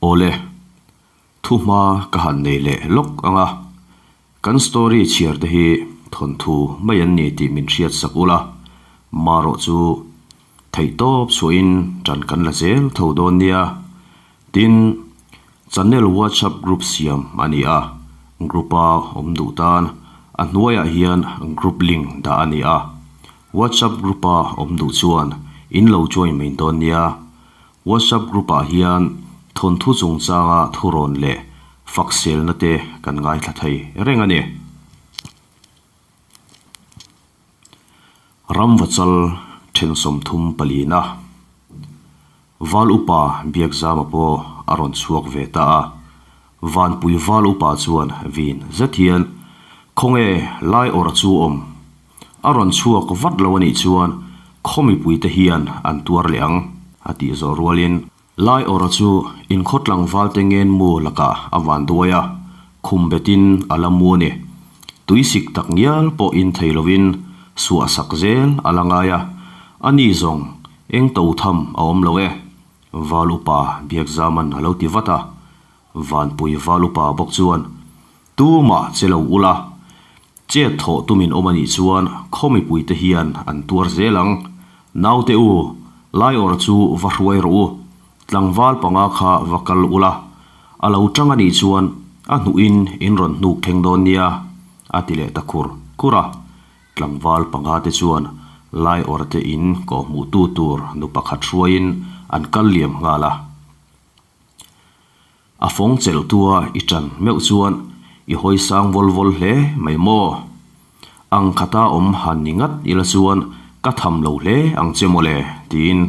Awle, thuhma ka han nei leh lawk ang a, kan story chhiar te hi thawnthu mai an ni tih min hriat sak ula, marawh chu theihtawp chhuahin ṭan kan la zel tho dawn nia. Tin, channel WhatsApp group siam a ni a, group-a awm duh tan a hnuaiah hian group link dah a ni a, WhatsApp group-a awm duh chuan in lo join mai dawn nia. WhatsApp group-ah hian thawnthu chungchanga thurawn leh fakselna te kan ngaithla thei reng a ni. Ramvachal then 34na Val Upa Biakzama pawh a rawn chhuak ve ta a, Vanpui Val Upa chuan vin zet hian, Khawnge lai awrh chu awm? A rawn chhuak vat lo a nih chuan khaw mipuite hian an tuar leh ang, a tih zawh rualin Lai awrh chu inkhaw tlangvalte ngen mu lakah a van duai a, khum betin a la mu a ni. Tuisik tak ngial pawh in thei lovin suah sak zel a la ngai a, a ni zawng eng to tham a awm lo e, Val Upa Biakzaman a lo ti vat a. Vanpui Val Upa bawk chuan, Tumah che lo ula, chet thawh tumin awm a nih chuan khaw mipuite hian an tuar zel ang. Naute u, Laiawr chu va hruai rawh u, tlangval panga kha va kal ula, a lo tang a nih chuan a hnuhin in rawn hnuk thleng dawn nia, a ti leh ta khur khur a. Tlangval panga te chuan Laiawr te in kawhhmuhtu tur nu pakhat hruaiin an kal liam nghal a. A fawng chelh tua i ṭan meuh chuan i hawi sang vawl vawl hle mai maw? Ang khata awm han ni ngat ila chuan ka tham lo hle ang che mawle, tiin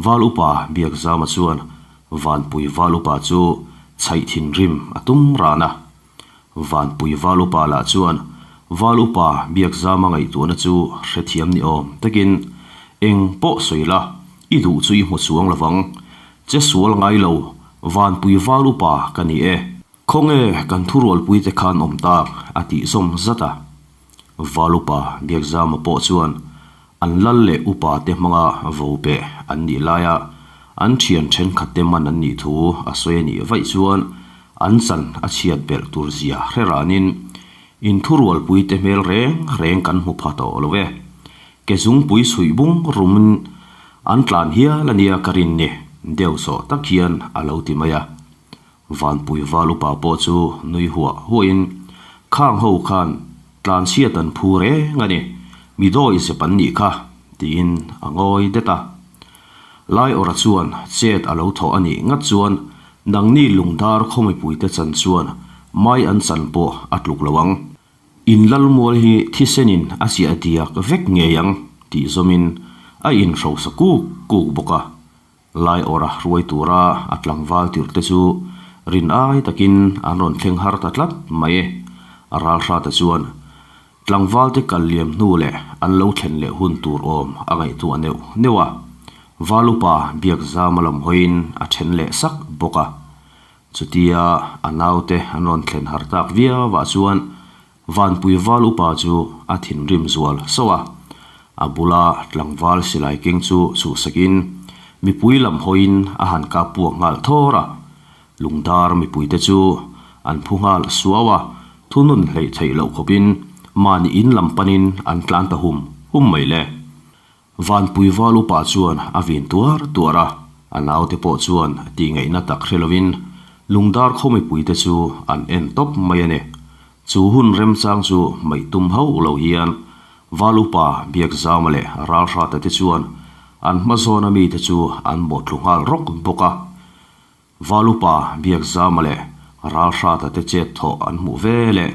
Val Upa Biakzama chuan Vanpui Val Upa chu chhaih thinrim a tum ran a. Vanpui Val Upa lah chuan Val Upa Biakzama ngaihtuahna chu hrethiam ni awm takin, Eng pawh sawi la, i duh chu i hmu chuang lovang. Che sual ngai lo, Vanpui Val Upa ka ni e. Khawnge kan thurualpui te khan awm tak? a tih zawm zat a. Val Upa Biakzama pawh chuan an lal leh upa te hmanga vo beh an nih laia an thian thenkhat te man an nih thu a sawi a nih vaih chuan an chan a chhiat belh tur zia hre ranin in thurualpui te hmel reng reng kan hmu pha tawh lo e. Ke zungpui suih bung rumin an tlan hial a nia ka rin ni deuh sawh tak hian a lo ti mai a. Vanpui val upa pawh chu nui huah huahin, Khang ho khan tlan chhiat an phu reng a ni, mi dawi zep an nih kha, tiin a ngawi det a. Laiawrha chuan chet a lo thawh a nih ngat chuan nangni lungdar khaw mipuite chan chuan mai an chan pawh a tluk lo ang. In lalmual hi thisenin a chiah diak vek ngei ang, tih zawmin a inhrosa kuk kuk bawk a. Laiawrha hruai tura a tlangval tirh te chu rin ai takin an rawn thleng har ta tlat mai. A ralhrata chuan tlangval te kal liam hnu leh an lo thlen leh hun tur awm a ngaihtuah neuh neuh a. Val upa Biakzama lam hawiin a then leh sak bawk a. Chutia a naute an rawn thlen har tak viauah chuan Vanpui val upa chu a thinrim zual sauh a, a bula tlangval silai keng chu chhuhsakin mipui lam hawiin a han kap puak nghal thawr a. Lungdar mipuite chu an phu nghal suau a, thunun hleih theih loh khawpin mahni in lam panin an tlan ta hum hum mai le. Vanpui val upa chuan a vin tuar tuar a, a naute pawh chuan tihngaihna tak hre lovin Lungdar khaw mipuite chu an en tawp mai a ni. Chu hun remchang chu hmaih tum hauh lo hian Val upa Biakzama leh Ralhrata te chuan an hma zawna mite chu an bawhthlu nghal rawk bawk a. Val upa Biakzama leh Ralhrata te chet thawh an hmuh ve leh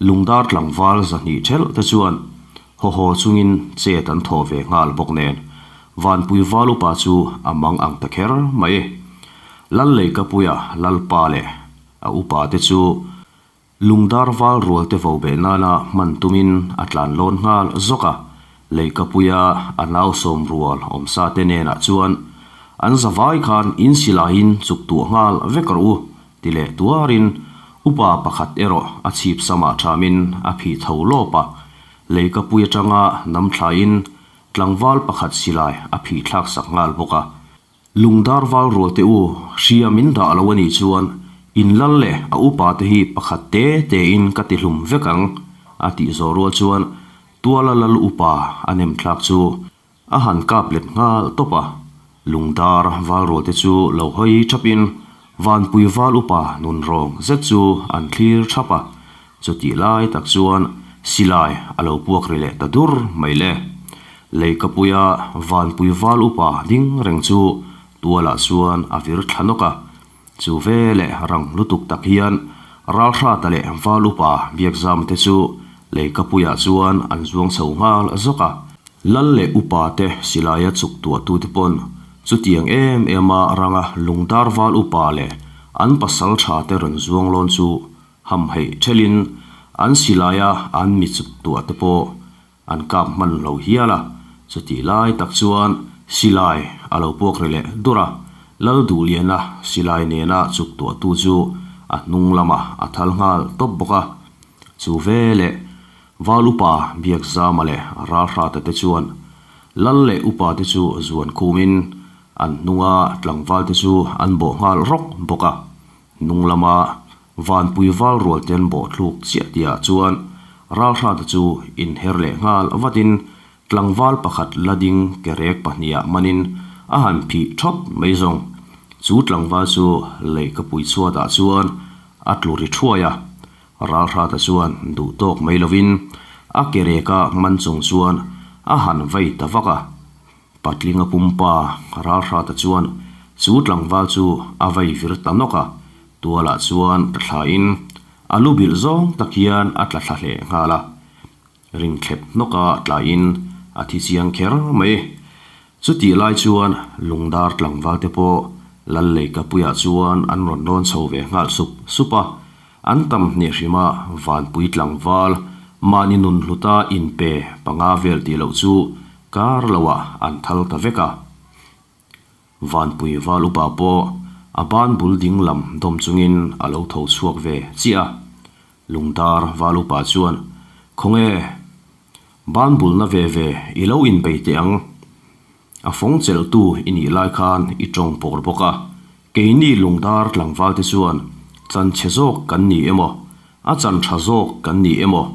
Lungdar tlangval 200 thelh te chuan haw haw chungin chet an thawh ve nghal bawk nen Vanpui Val upa chu a mang ang ta kher mai. Lalleikapuia Lalpa leh a upa te chu Lungdar val rual te vo beh nana hman tumin a tlan lawn nghal zawk a, leikapuia a nau sawm rual awmsa te nenah chuan an zavai khan in silaiin chuk tuah nghal vek rawh u ti leh tuarin upa pakhat erawh a chhip samah thamin a phih tho lawp a, leikapui atanga nam thlaiin tlangval pakhat silai a phih thlak sak nghal bawk a. Lungdar val rual te u, hria min dah lo a nih chuan in lal leh a upa te hi pakhat te te in ka ti hlum vek ang, a tih zawh rual chuan Tuala lal upa a nem thlak chu a han kap let nghal tawp a. Lungdar val rual te chu lo hawi thap in Vanpui val upa nun rawng zet chu an thlir thap a. Chutih lai tak chuan silai a lo puak ri leh ta dur mai le. Leikapuia Vanpui val upa ding reng chu tualah chuan a vir thla nawk a. Chu ve leh rang lutuk tak hian Ralhrata leh val upa Biakzama te chu Leikapuiah chuan an zuang chho nghal zawk a. Lal leh upa te silaia chuk tuahtute pawn chutiang em ema ranga lungdar val upa leh an pasal tha te rawn zuang lawn chu Hamhaih thelin an silaia an mi chuk tuah te pawh an kap hman lo hial a, chutih lai tak chuan silai a lo puak ri leh dur a, Lalduhliana silai nena chuk tuahtu chu a hnung lamah a thal nghal tawp bawk a, chu veleh Val upa Biakzama leh Ralhrata te chuan Lal leh upa te chu zuan khumin an hnunga tlangval te chu an bawh nghal rawk bawk a. Hnung lama Vanpui val rual ten bawh thluk chiah tihah chuan Ralhrata chu inher leh nghal vatin tlangval pakhat la ding ke rek pahniha manin a han phih thawt mai zawng. Chu tlangval chu lehkapui chhuatah chuan a tlu ri thuai a, Ralhrata chuan duh tawk mai lovin a ke reka man chung chuan a han vei ta vak a. Patlinga pumpa Ralhrata chuan chu tlangval chu a vai vir ta nawk a, tualah chuan tla thlain a lu bilh zawng tak hian a tla thla hleh nghal a. Ring thlep hnawka tlaiin a thi chiang kher mai. Chutih lai chuan Lungdar tlangval te pawh Lalleikapuiah chuan an rawn lawn chho ve nghal sup sup a, An tam hnih hrima Vanpui tlangval mahni nun hluta inpe panga vel tih loh chu kar loah an thal ta vek a. Vanpui val upa pawh a ban bul ding lam dawm chungin a lo tho chhuak ve chiah a. Lungdar val upa chuan, Khawnge, ban bulna ve ve i lo inbei teh ang. A fawng chelhtu i nih lai khan i tawng pawr bawk a, keini lungdar tlangval te chuan chan chhe zawk kan ni emaw, a chan tha zawk kan ni emaw,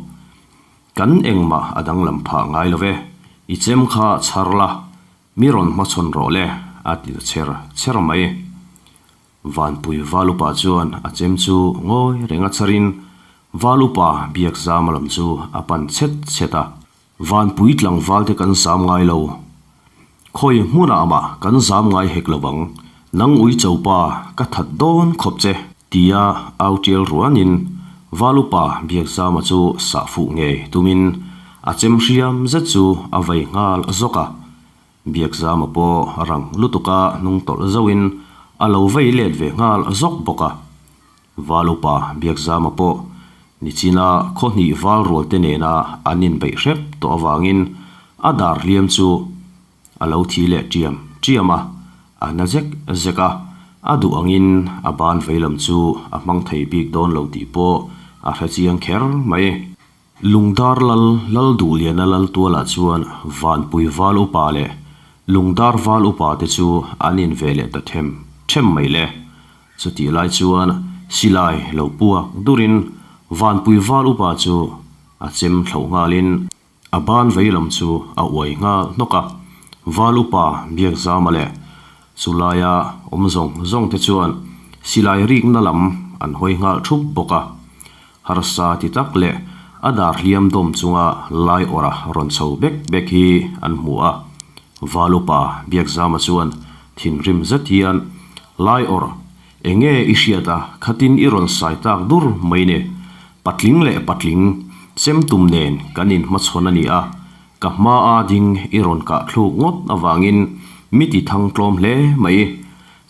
kan engmah a danglam phah ngai lo ve, i chem kha chhar la, mi rawn hmachhawn rawh le, a ti ta chher chher mai. Vanpui val upa chuan a chem chu ngawi reng a chharin val upa Biakzama lam chu a pan chhet chhet a. Vanpui tlangval te kan zam ngai lo. Khawi hmunah mah kan zam ngai hek lo ang. Nang ui chopa ka that dawn khawp che. Tia au tial ruanin Valupa Biakzama chu sah fuh ngei tumin a chem hriam zet chu a vei nghal zawk a. Biakzama pawh rang lutuka hnung tawlh zauhin a lo vei let ve nghal zawk bawk a. Val upa Biakzama pawh nichina khaw hnih val rual te nena an inbeih hrep tawh avangin a dar hliam chu a lo thi leh ṭiam ṭiam a, a na zek zek a, a duh angin a ban veilam chu a hmang thei bik dawn lo tih pawh a hre chiang kher mai. Lungdar lal Lalduhliana Laltuala chuan Vanpui val upa leh Lungdar val upa te chu an in ve leh ta them them mai le. Chutih lai chuan silai lo puak durin Vanpui val upa chu a chem thloh nghalin a ban vei lam chu a uai nghal hnawk a. Val upa Biakzama leh chulaia awm zawng zawng te chuan silai rikna lam an hawi nghal thup bawk a. Harsa ti tak leh a dar hliam dawm chunga lai awrh a rawn chho bek bek hi an hmu a. Valupa Biakzama chuan thinrim zet hian, Lai awrh, enge i hriat a khatin i rawn sai tak dur mai ni. Patling leh patling chem tum nen kan inhmachhawn a ni a, ka hmaa ding i rawn kah thluk ngawt avangin mi ti thang tlawm hle mai.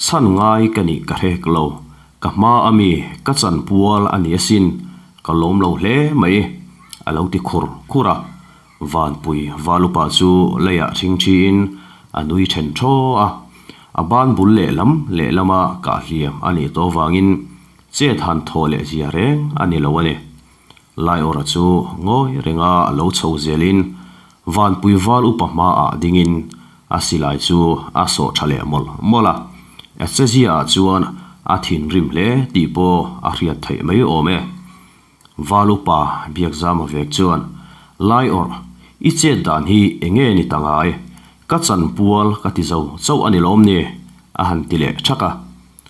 Chhan ngai ka nih ka hrek lo. Ka hma a mi, ka chan pual a ni asin, ka lawm lo hle mai, a lo ti khur khur a. Vanpui Valupa chu leiah thing thiin a nui then thaw a. A ban bul lehlam lehlama kah hliam a nih tawh vangin chet han thaw leh zia reng a ni lo a ni. Laiawra chu ngawi renga a lo chho zelin Vanpui Val upa hmaah dingin a silai chu a sawh tha leh mawlh mawlh a. A chezia ah chuan a thinrim hle tih pawh a hriat theih mai awm e. Val upa Biakzama vek chuan, Lai awrh, i chet dan hi enge ni ta ngai? Ka chanpual ka ti zo chauh a ni lawm ni? a han ti leh thak a.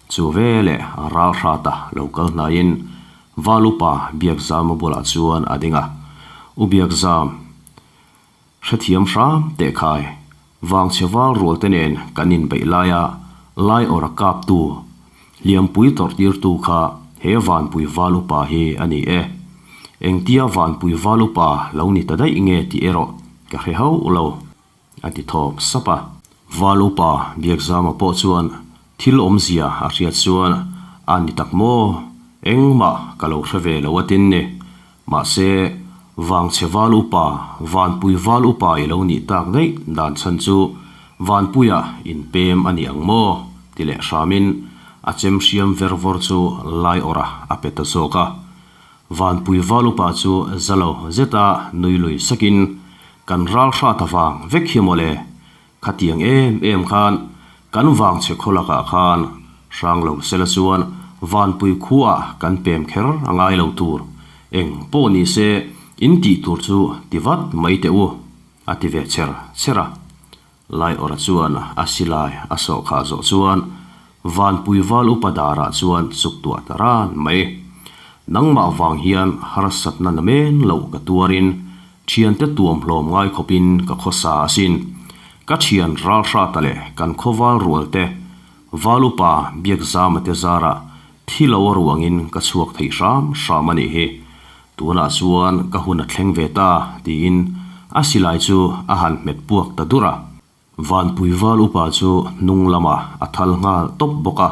Chu veleh Ralhrata lo kal hnaiin Val upa Biakzama bulah chuan a ding a, U Biakzam, Hrethiam hram teh khai, vangchhe val rual te nen kan inbeih laia lai awrh a kaptu, hliampui tawrhtirtu kha he Vanpui val upa hi a ni e. Engtia Vanpui val upa lo ni ta daih nge tih erawh ka hre hauh lo, a ti thawp sap a. Val upa Biakzama pawh chuan thil awmzia a hriat chuan a ni tak maw? Engmah ka lo hre ve lo a tin ni. Mahse, Vangchhe val upa, Vanpui val upa i lo nih tak daih dan chhan chu Vanpuia inpem a ni ang maw? ti leh hramin a chem hriam ver vawr chu lai awrh a pe ta zawk a. Vanpui val upa chu za lo zeta nui lui sakin, Kan ral hrat avang vek hi mawle, Khatiang em em khan kan vangchhe khaw lakah khan hrang lo sela chuan Vanpui khuaah kan pem kher a ngai lo tur. Eng pawh ni se in tih tur chu ti vat mai teh u, a ti ve cher cher a. Laiawrha chuan a silai a sawh khah zawh chuan Vanpui val upa darah chuan chuk tuah ta ran mai. Nangmah vang hian harsatna na men loh ka tuarin Thiante tuam hlawm ngai khawpin ka khawsa asin. Ka thian Ralhrata leh kan khawval rualte Valupa Biakzama te zarah thi lo a ruangin ka chhuak thei hram hram a nih hi. Tunah chuan ka hun a thleng ve ta tiin a silai chu a han hmet puak ta dur a. Vanpui val upa chu hnung lamah a thal nghal tawp bawk a,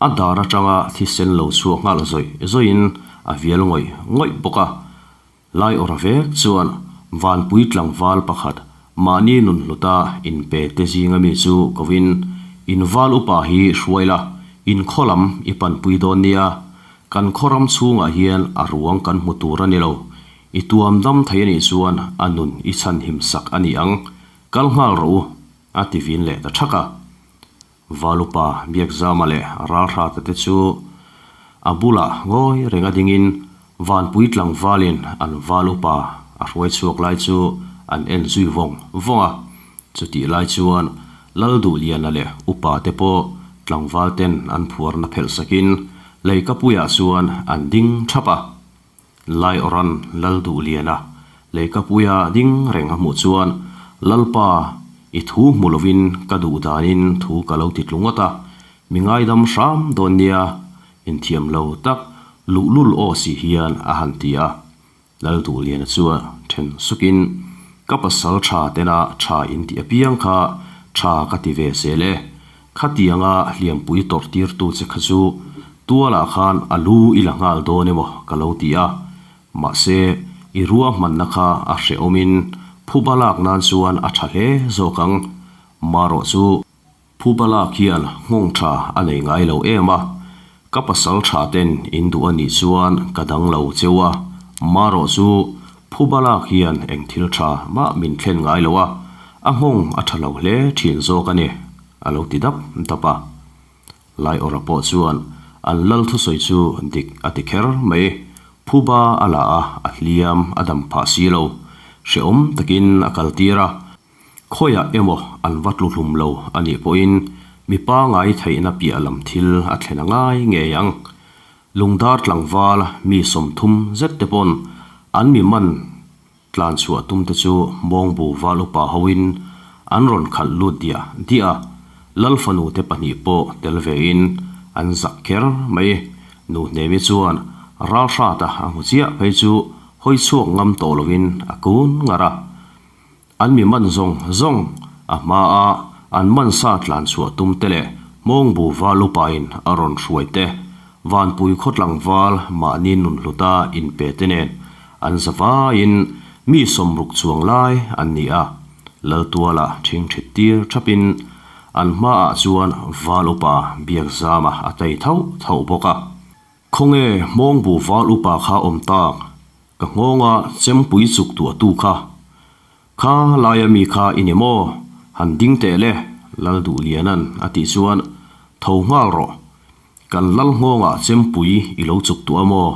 a dar atanga thisen lo chhuak nghal zawih zawihin a vial ngawih ngawih bawk a. Lai awrh vek chuan Vanpui tlangval pakhat mahni nun hluta inpe te zinga mi chu kovin, In val upa hi hruai la, in khaw lam i panpui dawn nia, kan khaw ram chhungah hian a ruang kan hmu tur a ni lo, i tuam dam thei a nih chuan a nun i chhanhim sak a ni ang, kal nghal rawh u, a ti vin leh ta thak a. Valupa Biakzama leh Ralhrata te chu a bulah ngawi reng a dingin Vanpui tlangvalin an Valupa a hruai chhuak lai chu an en zui vawng vawng a. Chutih lai chuan Lalduhliana leh upa te pawh tlangval ten an phuarna phelh sakin Leikapuiah chuan an ding thap a. Laiawran Lalduhliana Leikapuia ding reng a hmuh chuan, Lalpa, i thu hmu lovin ka duh danin thu ka lo ti tlu ngawt a, mi ngaidam hram dawn nia, inthiam lo tak luhlul aw si hian a han ti a. Lalduhliana chuan then sukin, Ka pasal tha tena tha in tih apiang kha tha ka ti ve zel e, Khatianga hliampui tawrh tirtu che kha chu tualah khan a lu i la nghal dawn emaw ka lo ti a, mahse i ruahmanna kha a hrehawmin phuba lak nan chuan a tha hle zawk ang. Marawh chu phuba lak hian nghawng tha a nei ngai lo em a, ka pasal tha ten in duh a nih chuan ka dang lo cheu a, marawh chu phuba lak hian eng thil tha mah min thlen ngai lo a, a nghawng a tha lo hle thin zawk a ni. A lo ti dap dap a. Laiawrha pawh chuan an lal thusawi chu dik a ti kher mai. Phuba a la a, a hliam a dam phah si lo. Hrehawm takin a kal tir a. Khawiah emaw an va tlu hlum lo a nih pawhin mi pangai theihna piah lam thil a thlen a ngai ngei ang. Lungdar tlangval mi 30 zet te pawn an mi man Tlan chhuah tum te chu Mawngbu val upa hoin an rawn khalh lut diah diah a, Lal fanu te pahnih pawh tel vein an zak kher mai. Nu Hnemi chuan Ralhrata a hmu chiah phei chu hawi chhuak ngam tawh loin a kun ngar a. An mi man zawng zawng a hmaa an man sa tlan chhuah tum te leh Mawngbu val upain a rawn hruai te, Vanpui khawtlangval mahni nun hluta inpe te nen An zavaiin mi 60 chuang lai an ni a, Laltuala ṭhingṭhit tir ṭhapin an hmaah chuan Val Upa Biakzama a tai thauh thauh bawk a. Khawnge Hmawngbu Val Upa kha awm tak, ka nghawnga chempui chuk tuahtu kha. Kha laia mi kha i ni maw? Han ding teh le, Lalduhliana'n a tih chuan, Tho nghal rawh. Kan lal nghawngah chempui i lo chuk tuah maw?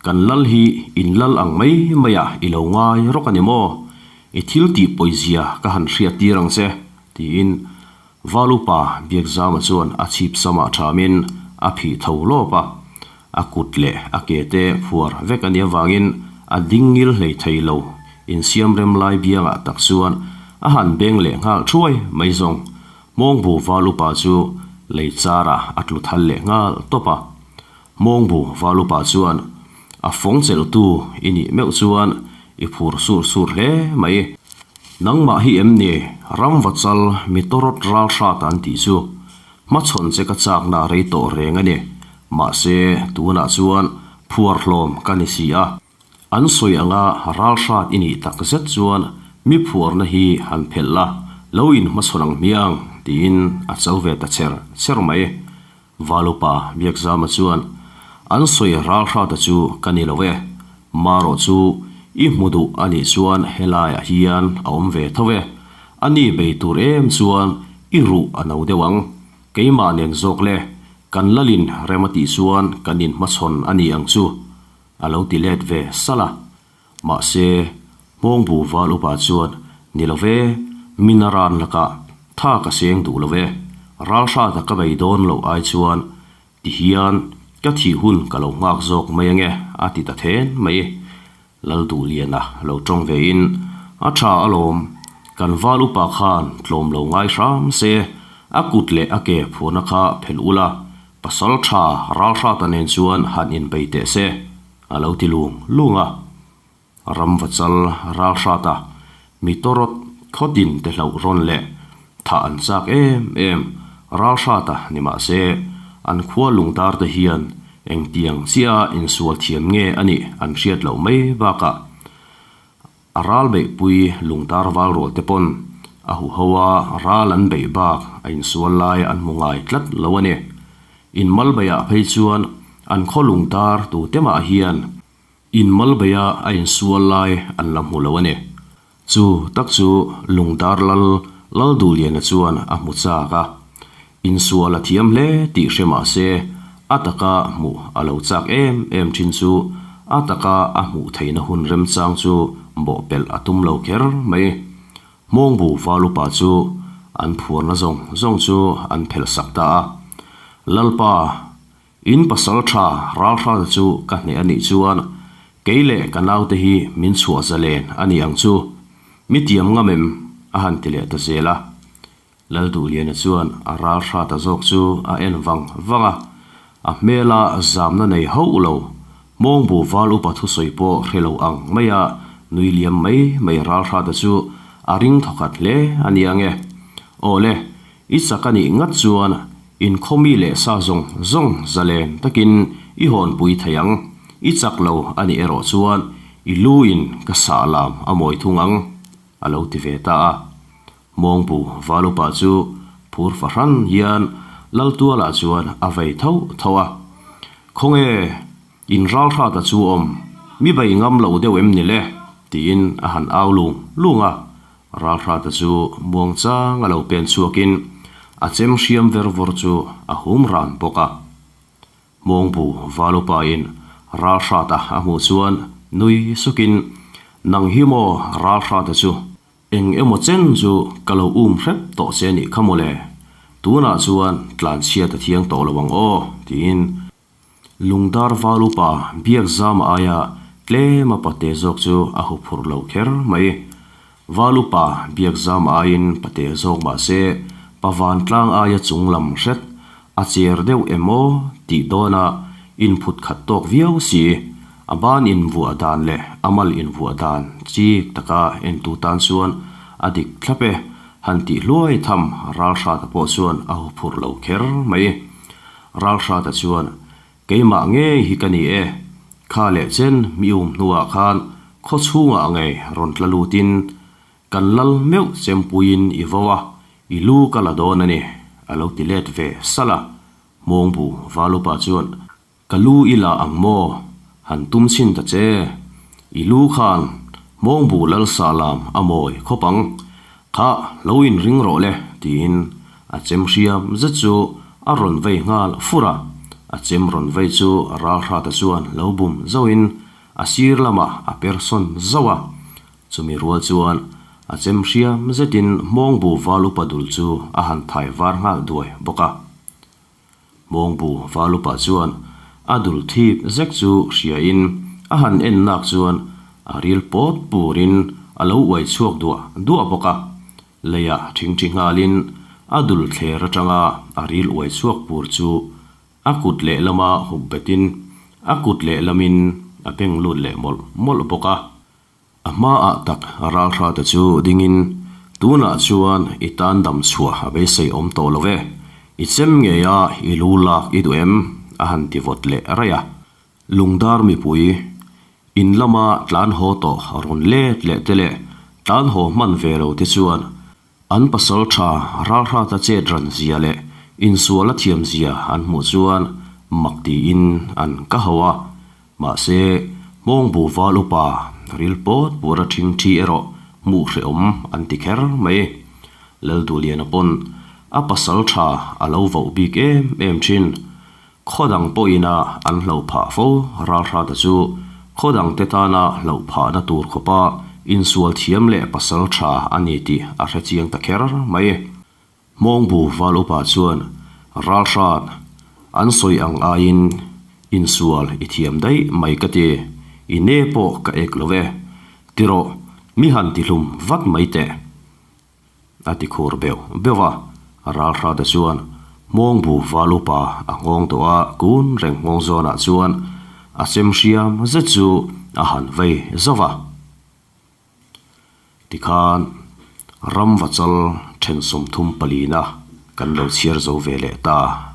Kan lal hi in lal ang mai maiah i lo ngai rawk a ni maw? I thil tih pawizia ka han hriat tir ang che, tiin Valupa Biakzama chuan a chhip samah thamin a phih tho lawp a. A kut leh a ke te phuar vek a nih avangin a ding ngil hlei thei lo. Insiam rem lai biangah tak chuan a han beng leh nghal thuai mai zawng. Hmawngbu Valupa chu lei charah a tlu thal leh nghal tawp a. Hmawngbu Valupa chuan a fawng chelhtu i nih meuh chuan i phur sur sur hle mai. Nangmah hi em ni ramvachal mi tawrawt ral hrat an tih chu? Hmachhawn che ka chakna rei tawh reng a ni. Mahse, tunah chuan phuar hlawm ka ni si a. An sawi anga ral hrat i nih tak zet chuan mi phuarna hi han phelh la, lo in hmachhawn ang hmiang, tiin a cho ve ta cher cher mai. Valupa Biakzama chuan, An sawi ral hrata chu ka ni lo e. Marawh chu i hmu duh a nih chuan helaiah hian a awm ve tho e. A ni bei tur em chuan i ruh a no deuh ang. Keimah nen zawk le, kan lalin rem a tih chuan kan inhmachhawn a ni ang chu, a lo ti let ve salh a. Mahse, Hmawngbu val upa chuan, Ni lo ve, min a ran lakah tha ka seng duh lo ve, ralhrata ka bei dawn loh ai chuan ti hian ka thih hun ka lo nghak zawk mai ange, a ti ta then mai. Lalduhliana lo tawng vein, A tha alawm, kan val upa khan tlawm lo ngai hram se, a kut leh a ke phuahna kha phelh ula, pasal tha ralhrata nen chuan han inbei teh se, a lo ti lung lung a. Ramvachal ralhrata mi tawrawt khawtin te hlauh rawn leh thah an chak em em ralhrata ni mah se, an khua lungtar te hian engtiang chiah a insual thiam nge a nih an hriat loh mai bakah a ral beihpui lungtar val rual te pawn a huho a ral an beih bak a insual lai an hmu ngai tlat lo a ni. Inmalbeiah phei chuan an khaw lungtar tute mah hian Inmalbeia a insual lai an la hmu lo a ni. Chu tak chu Lungdar Lal Lalduhliana chuan a hmu chak a. Insual a thiam hle tih hre mah se, a taka hmuh a lo chak em em thin chu a taka a hmuh theihna hun remchang chu bawhpelh a tum lo kher mai. Hmawngbu Valupa chu an phuarna zawng zawng chu an phelh sak ta a. Lalpa, In pasal tha ralhrana chu ka hneh a nih chuan kei leh ka naute hi min chhuah zalen a ni ang chu. Mi tiam ngam em? a han ti leh ta zel a. Lalduhliana chuan a ralhrata zawk chu a en vang vang a, a hmela zamna nei hauh lo, Hmawngbu val upa thusawi pawh hre lo ang maia nui liam mai mai ralhrata chu a ring thawkhat hle a ni ang e. Aw le, I chak a nih ngat chuan inkhawmi leh sa zawng zawng zalen takin i hawnpui thei ang. I chak lo a nih erawh chuan i lu in ka sah lam a mawi thung ang, a lo ti ve ta a. Hmawngbu Valupa chu phur fahran hian Laltualah chuan a vei tho tho a. Khawnge in ralhrata chu awm, mi bei ngam lo deuh em ni le? tiin a han au lung lung a. Ralhrata chu muang chang a lo pen chhuakin a chem hriam ver vawr chu a hum ran bawk a. Hmawngbu Valupain Ralhrata a hmuh chuan nui sukin, Nang hi maw Ralhrata chu, eng emaw chen chu ka lo um hrep tawh che nih kha mawle, tunah chuan tlanchhiat a thiang tawh lo ang aw, tiin Lungdar val upa Biakzama aia tlema pate zawk chu a huphurh lo kher mai. Val upa Biakzama aiin pate zawk mah se, pa vantlang aia chung lam hret a cher deuh em aw tih dawna inphut khat tawk viau si. A ban invuah dan leh a mal invuah dan chik taka entu tan chuan a dik thlap e, han tih hluai tham Ralhrata pawh chuan a huphurh lo kher mai. Ralhrata chuan, Keimah ngei hi ka ni e, kha leh chen mi um hnuah khan khaw chhungah ngei rawn tla lutin kan lal meuh chempuiin i vo a, i lu ka la dawn a ni, a lo ti let ve salh a. Hmawngbu Valupa chuan, Ka lu i la ang maw? Han tum chhin ta che. I lu khan Hmawngbu lal sahlam a mawi khawp ang. Kha, lo inring rawh le, tiin a chem hriam zet chu a rawn vei nghal fur a. A chem rawn vei chu Ralhrata chuan lo bum zauhin a sir lamah a per sawn zauh a. Chumi rual chuan a chem hriam zetin Hmawngbu val upa dul chu a han thai var nghal duai bawk a. Hmawngbu val upa chuan a dul thip zek chu hriain a han en nak chuan a ril pawt purin a lo uai chhuak duah duah bawk a. Leiah thingthi nghalin a dul thler atanga a ril uai chhuak pur chu a kut lehlama hup betin a kut lehlamin a beng lut leh mawlh mawlh bawk a. A hmaah tak ralhrate chu dingin, Tunah chuan i tan dam chhuah a beisei awm tawh lo e, i chem ngei a i lu lak i duh em? a han ti vawt leh raih a. Lungdar mipui in lama tlan haw tawh rawn let leh te leh tlan haw hman ve lo te chuan An pasal tha ralhrata chet ran zia leh insual a thiam zia an hmuh chuan mak tiin an ka ho a, mahse Hmawngbu val upa ril pawt pura thing thi erawh hmuh hrehawm an ti kher mai. Lalduhliana pawn a pasal tha a lo voh bik em em thin. Khaw dang pawhina an hlauh phah fo ralhrata chu khaw dangte tana hlauh phahna tur khawpa insual thiam leh pasal tha a ni tih a hre chiang ta kher mai. Hmawngbu val upa chuan ralhrat an sawi ang aiin insual i thiam daih mai ka ti, i ne pawh ka ek lo e, tirawh mi han tihlum vat mai teh. A ti khur beuh beuh a, Ralhrata chuan Hmawngbu val upa a nghawng tawh a, kun reng nghawng zawnah chuan a chem hriam zet chu a han vei zauh a. Tikhan ram vachal then 34 na kan lo chhiar zo ve leh ta